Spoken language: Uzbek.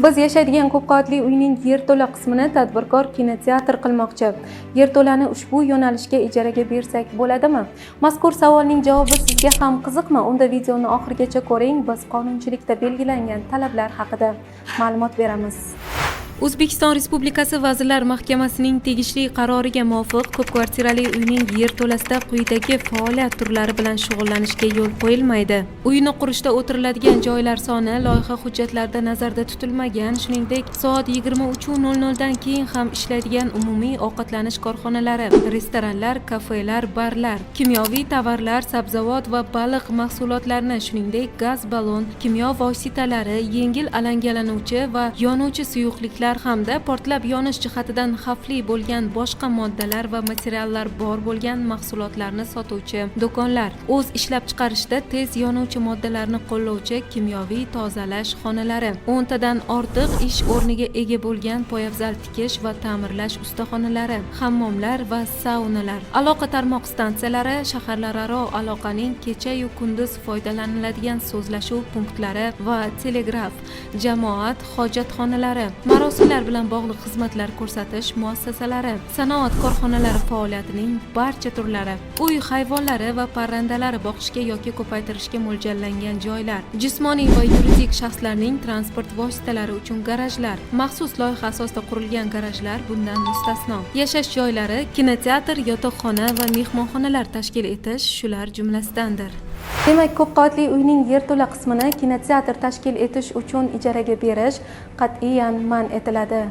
Biz yashaydigan ko'p qavatli uyning yerto'la qismini tadbirkor kinoteatr qilmoqchi. Yerto'lani ushbu yo'nalishga ijaraga bersak bo'ladimi? Mazkur savolning javobi sizga ham qiziqmi? Unda videoni oxirigacha ko'ring. Biz qonunchilikda belgilangan talablar haqida ma'lumot beramiz. O'zbekiston Respublikasi Vazirlar Mahkamasining tegishli qaroriga muvofiq, ko'p kvartirali uyning yerto'lasida quyidagi faoliyat turlari bilan shug'ullanishga yo'l qo'yilmaydi: uyni qurishda o'tiriladigan joylar soni loyiha hujjatlarida nazarda tutilmagan, shuningdek, soat 23:00 dan keyin ham ishlaydigan umumiy ovqatlanish korxonalari, restoranlar, kafelar, barlar, kimyoviy tovarlar, sabzavot va baliq mahsulotlarini, shuningdek, gaz ballon, kimyo vositalari, yengil alangalanuvchi va yonuvchi suyuqliklar hamda portlab yonish jihatidan xavfli bo'lgan boshqa moddalar va materiallar bor bo'lgan mahsulotlarni sotuvchi do'konlar, o'z ishlab chiqarishda tez yonuvchi moddalarni qo'llovchi kimyoviy tozalash xonalari, 10 tadan ortiq ish o'rniga ega bo'lgan poyabzal tikish va ta'mirlash ustaxonalari, hammomlar va saunalar, aloqa tarmoq stansiyalari, shaharlararo aloqaning kechayu kunduz foydalaniladigan so'zlashuv punktlari va telegraf, jamoat hojatxonalari, marosimlar bilan bog'liq xizmatlar ko'rsatish muassasalari, sanoat korxonalari faoliyatining barcha turlari, uy hayvonlari va parrandalari boqishga yoki ko'paytirishga mo'ljallangan joylar, jismoniy va yuridik shaxslarning transport vositalari uchun garajlar, maxsus loyiha asosida qurilgan garajlar bundan mustasno, yashash joylari, kinoteatr, yotoqxona va mehmonxonalar tashkil etish shular jumlasidandir. Demak, ko'p qavatli uyning yerto'la qismini kinoteatr tashkil etish uchun ijaraga berish qat'iyan man etiladi.